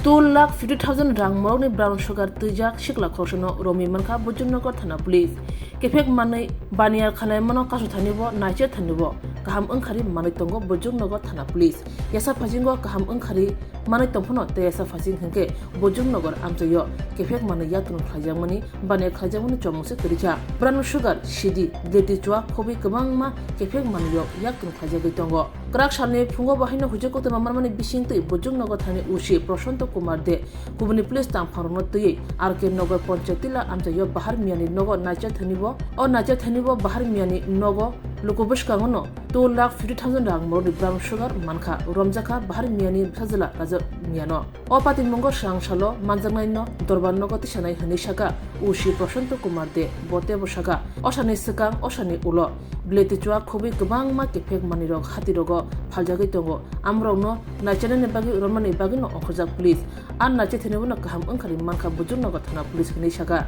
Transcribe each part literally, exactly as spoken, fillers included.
Two lakh fifty thousand rang morokni brown sugar twijak sikla khoroksa no romwi mankha Bujungnogor thana police. Kephek manwi baniya khwlaimano kasu thani bo naicha thani bo kaham wngkhari manwi tongo Bujungnogor thana police. Yasa phasingo kaham wngkhari manwi tongphano tei yasa phasing hinkhe Bujungnogor amchaio kephek manwi yakung khlaijakmani baniya khlaijakmani chomung se kwrwikha. Brown sugar, sidi, bleti chua, khobwi kwbangma kephek manwirok yakung khlaijagwi tongo. Kwrak salni phungo bo haino huijak koktwma manmani bisingtwi Bujungnogor thani O C Prashanto Kumar De kubuni police tangphangrokno twiwi R K Nagar Panchayat Tila amchaio Bahar Miyani nogo naicha thani bo. O naicha thani bo Bahar Miyani nogo luku bwskango no two lakh fifty thousand rang morokni brown sugar mankha, romjakha Bahar Miyani bwsajwla Raja Miyano. O patimungo swrang salo manjaknaino Dorbar nogo tisanai hwnwi sakha O C Prashanto Kumar De. Bo teibo sakha, osani swkang, osani ulo bleti chua khobwi kwbangma kephek manwirok hatirogo phaljagwi tongo. Amorokno naichanani bagwi romnani bagwino ongkhorjak police. Ar naicha thani bono kaham wngkhari mankha Bujungnogor thana police hwnwi sakha.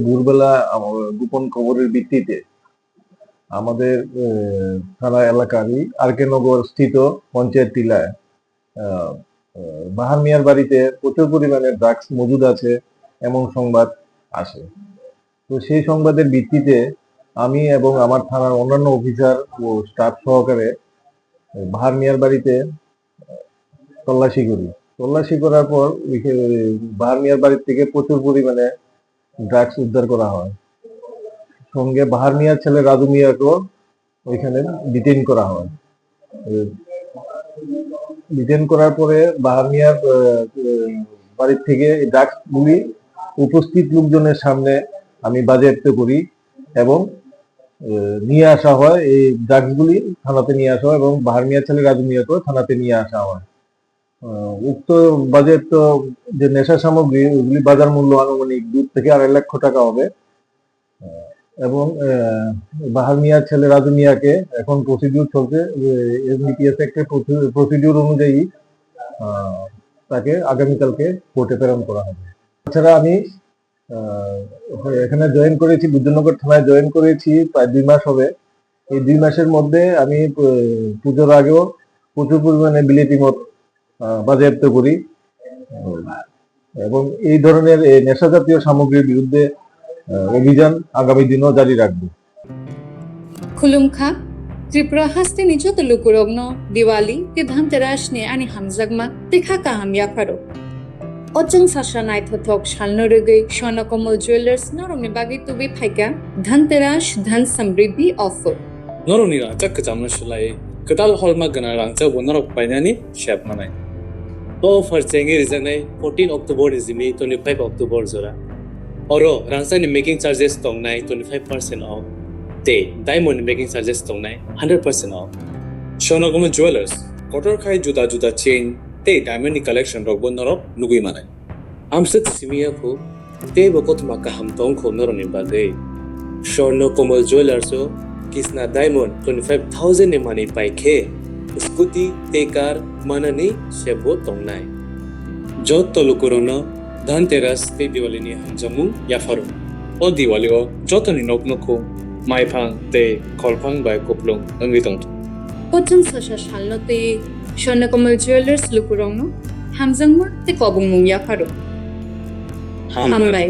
ভোরবেলা আম-, গোপন খবরের ভিত্তিতে আমাদের, আহ, থানা এলাকারই আর কে নগর স্থিত পঞ্চায়েত টিলায়, আহ, আহ, বাহার মিয়ার বাড়িতে প্রচুর পরিমাণে ড্রাগস মজুদ আছে এমন সংবাদ আসে। তো সেই সংবাদের ভিত্তিতে আমি এবং আমার থানার অন্যান্য অফিসার ও স্টাফ সহকারে বাহার মিয়ার বাড়িতে তল্লাশি করি। তল্লাশি করার পর ওই যে বাহার মিয়ার বাড়ি থেকে প্রচুর পরিমাণে ড্রাগস উদ্ধার করা হয়। সঙ্গে বাহার মিয়ার ছেলে রাজু মিয়াকেও ওইখানে ডিটেইন করা হয়। ডিটেইন করার পরে বাহার মিয়ার, আহ, আহ, বাড়ি থেকে এই ড্রাগসগুলি উপস্থিত লোকজনের সামনে আমি বাজেয়াপ্ত করি এবং, আহ, নিয়ে আসা হয়। এই ড্রাগসগুলি থানাতে নিয়ে আসা হয় এবং বাহার মিয়ার ছেলে রাজু মিয়াকেও থানাতে নিয়ে আসা হয়। আহ, উক্ত বাজেয়াপ্ত যে নেশা সামগ্রী, ওগুলি বাজার মূল্য আনুমানিক দুই থেকে আড়াই লক্ষ টাকা হবে। আহ, এবং, আহ, বাহার মিয়ার ছেলে রাজু মিয়াকে এখন প্রসিডিউর চলছে, এনডিপিএস অ্যাক্টের প্রসি-, প্রসিডিউর অনুযায়ী, আহ, তাকে আগামীকালকে কোর্টে প্রেরণ করা হবে। তাছাড়া আমি, আহ, এখানে জয়েন করেছি, বুদ্ধনগর থানায় জয়েন করেছি প্রায় দুই মাস হবে। এই দুই মাসের মধ্যে আমি, আহ, পুজোর আগেও প্রচুর পরিমাণে বিলেতি মদ, আহ, বাজেয়াপ্ত করি। এবং এই ধরনের এই নেশা জাতীয় সামগ্রীর বিরুদ্ধে, আহ, অভিযান আগামী দিনও জারি রাখব। Khulumkha, Tripura hasteni joto lukurokno Diwali tei Dhanteras ni ani hamjakma tei kha kaham yapharo. O chwng sasa naithothok salno rwgwi Swarna Kamal Jewellers norokni bagwi tubui phaikha Dhanteras Dhan Samriddhi Offer. Norokni rangchak kwchamno swlaiwi kwtal holma gwnang rangchakbo norok painani sep manai. O offer chengwi rijaknai fourteen October ni simi twenty-five October jora. Oro rangchakni making charges tongnai twenty-five percent off tei diamond ni making charges tongnai hundred percent off. Swarna Kamal Jewellers, kotor khai juda juda chain tei diamond ni collection rokbo norok nugwi manai. Amswk simi ya kho, teibo kothoma kaham tong kho norokni bagwi. Swarna Kamal Jewellers o Kisna Diamond twenty-five thousand ni manwi pai khe scooty tei car manani sebo tongnai. Joto lukurokno Dhanteras tei Diwali ni hamjakmung yapharo. O Diwali o jotoni nok nukhung, maiphang tei kholphang bai kuplung wngwi tongthung. Kochwng sasa salno tei Swarna Kamal Jewellers lukurokno hamjakma tei kobongmung yapharo. Hambai. Hambai.